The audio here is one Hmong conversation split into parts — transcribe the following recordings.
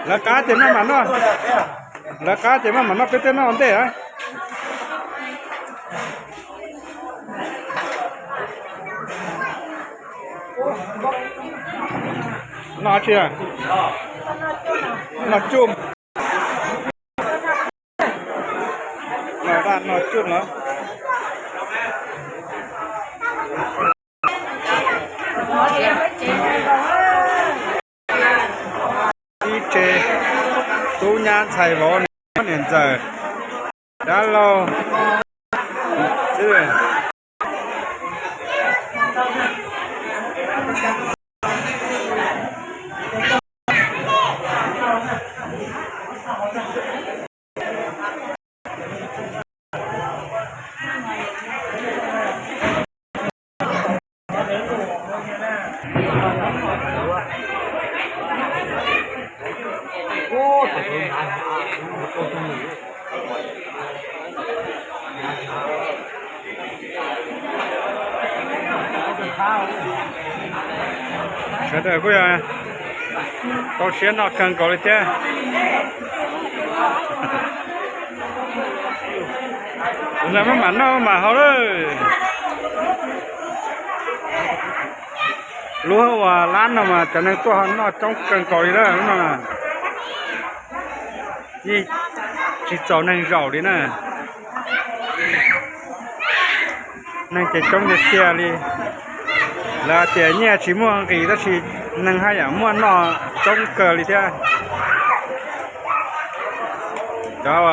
Lawv qab ces maj mam noj, lawv qab ces maj mam noj, peb twb noj ua ntej. Noj tsi? Noj cuj. Noj daj noj cuj no. Tib tse, tub nyab ntxhais vauv, niam ntxawm, dab laug. Sawv daws kuj yog tau siab noj kawg nkaus li thiab. Lawv maj mam noj maj mam haus lawm. Lub uas lab no mas cov neeg tuaj ho noj coob kawg nkaus li lawm lub no. Yeej tsis txaus neeg zaum li na. Neeg ces coob tiag tiag li. Lawv tias nyiaj tsis muaj nqis tab sis neeg haj yam muaj noj coob kawg li thiab. Cov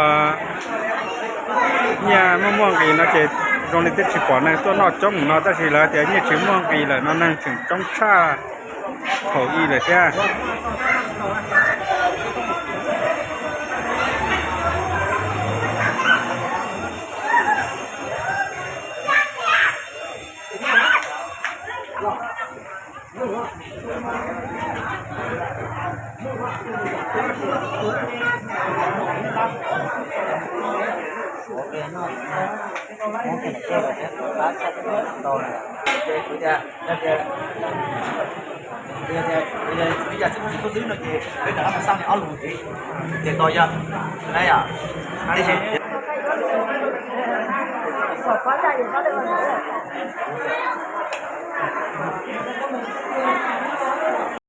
nyiaj muaj muaj nqis no ces zoo li twb tsis pom neeg tuaj noj coob mus no, tab sis lawv tias nyiaj tsis muaj nqis lawm no neeg tseem coob tshaj thaum ub lawm thiab.